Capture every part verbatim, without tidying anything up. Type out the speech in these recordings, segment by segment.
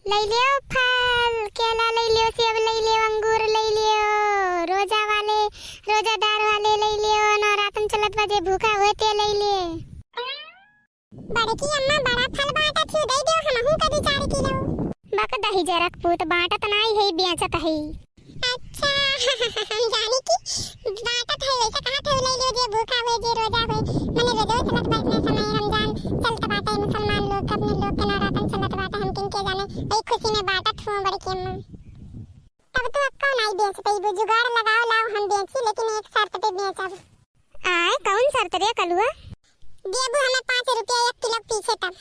लइ लेव फल, केला लइ लेव, सेब लइ लेव, अंगूर लइ लेव, रोजा वाले, रोजादार वाले लइ लेव, नवरातन चलत बा जे भूखा होए ते लइ ले। बड़की अम्मा बड़ा फल बाँटत हिउ, दइ देव हमहू कभी चार किलो। बक दहिजरक पूत, बाँटत नाई है, बेचत है। अच्छा, हम जानी कि बाँटत है, वैसे कहत है, लइ लेव जे भूखा होए, जे रोजा होए, मने रोजो चलत बा इतने समय, रमजान चलत बाटे, मुसलमान लोग के, अपने लोग के नवरातन चलत बाटे, हम किनके जाने, वही खुशी में बाँटत हुआ बड़की अम्मा। तब तू अक्का नाई बेच पइबू, जुगाड़ लगाओ, लाओ हम बेची, लेकिन एक शर्त पे बेचब। आय, कौन शर्त रे कलुआ? देबू हमें पाँच रुपया एक किलो पीछे तब।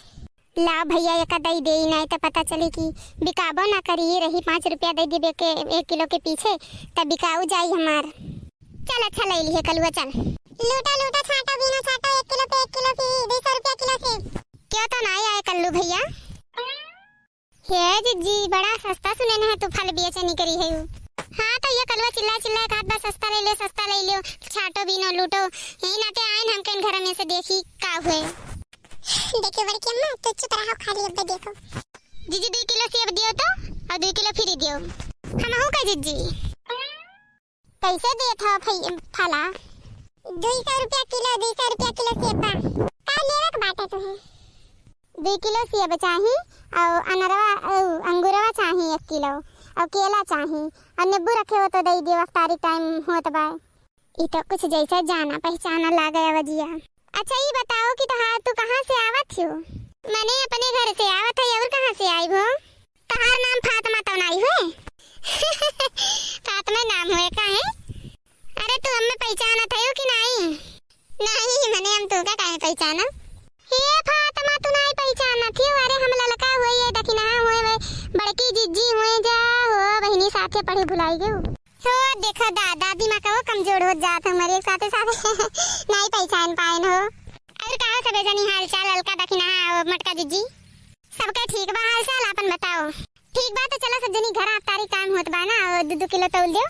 लाओ भइया, एका दइ देई, नाई त पता चली कि बिकाबो ना करी, ये रही पाँच रुपया दइ देबे के एक किलो के पीछे, तब बिकाऊ जाई हमार। चल अच्छा लइ लिहे कलुआ, चल। लूटा लूटा छाटो बीनो छाटो, एक किलो पे एक किलो की दुइ सौ रुपया किलो से। क्यों तो नाई आए कल्लू भइया? हे जिज्जी, बड़ा सस्ता सुने न है तू फल बेचे निकरी है। हाँ, तो ये कलुआ चिल्ला चिल्ला कहत बा, "सस्ता लइ लेव, सस्ता लइ लेव, छाटो बीनो लूटो।" यही नाते आइन हम कहीं घर में से देखी का हुए। देखियो बड़की अम्मा, तू चुप रहो, खाली अब देखो। जिज्जी, दुइ किलो सेब दियो तो, और दुइ किलो फ्री दियो। हमहू का जिज्जी। कैसे देत हव फई-, फला? दुइ सौ रुपया किलो, दुइ सौ रुपया किलो सेब बा। का लेवे के बाटे तुहे? दुइ किलो सेब चाही, अउ अनरवा, अउ अंगूरवा चाही एक किलो, अउ केला चाही, अउ नींबू रखे हो तो दइ दियो, अफ्तारी टाइम होत बा। ई तो कुछ जैसे जाना पहचाना लागे अवजिया। अच्छा, ई बताओ कि तोहार, तू कहाँ से आवत हो? मने अपने घर से आवत है, और कहाँ से आई हो? तोहार नाम फातिमा तो नाई हुए? फातिमा नाम हुए, काहे? अरे, तू हमें पहचानत है कि नाई? नाई, मने हम तू का काहे पहचानब? हे फातिमा, तू नाई पहचानत हो? अरे, हम ललका हुए, ये दखिनहा हुए, वे बड़की जिज्जी हुए जा हो, बहिनी साथे पढ़े भुलाई गयो। हो, देखा दादा, दिमाग वो कमजोर होत जात है हमारे साथे साथे। नाई पहचान पाएन हो। और कहो सबे जनी हाल चाल, ललका दखिनहा, मोटका जिज्जी? सबके ठीक बा हाल चाल, आपन बताओ। ठीक बा, तो चलो सब जनी घर, अफ्तारी टाइम होत बा ना, और दो दो किलो तौल दियो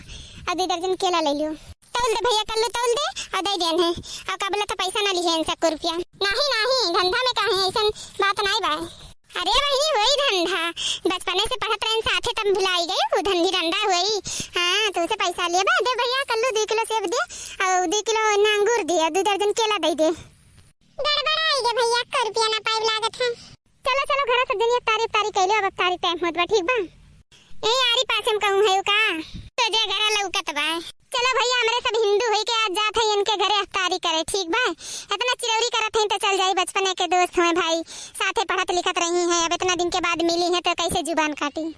और दो दर्जन केला ले लियो। तौल दे भइया, कल्लू तौल दे और दे देन है। और कबला तो पैसा ना लिहे इनसे एको रुपया। नाही, नाही, धंधा में काहे ऐसन बात नाई बा। अरे बहिनी, वही धंधा, बचपने से पढ़त रहन साथे, तब भुलाई गई, वो धंधी धंधा हुई। हाँ, तो उसे पैसा लिए बा, दे भइया, कल्लू दो किलो सेब दे, और दो किलो ना अंगूर दे, और दो दर्जन केला दे दे। गड़बड़ाई गे भइया, एको रुपया ना पाइब लागत है। चलो, चलो, घरा सब जनी अफ्तारी, अफ्तारी कैलो, अब अफ्तारी टाइम होत बा, ठीक बा? ए, आरी पाछे में कहूँ है का? तो जे घरा लौकत बा। चलो भइया, हमरे सब हिंदू होई के आज जात है इनके घरे अफ्तारी करे, ठीक बा? इतना चिरौरी करत है तो चल जाई, बचपने के दोस्त हुए भाई, साथे पढ़त लिखत रही हैं, अब इतना दिन के बाद मिली हैं तो कैसे जुबान काटी?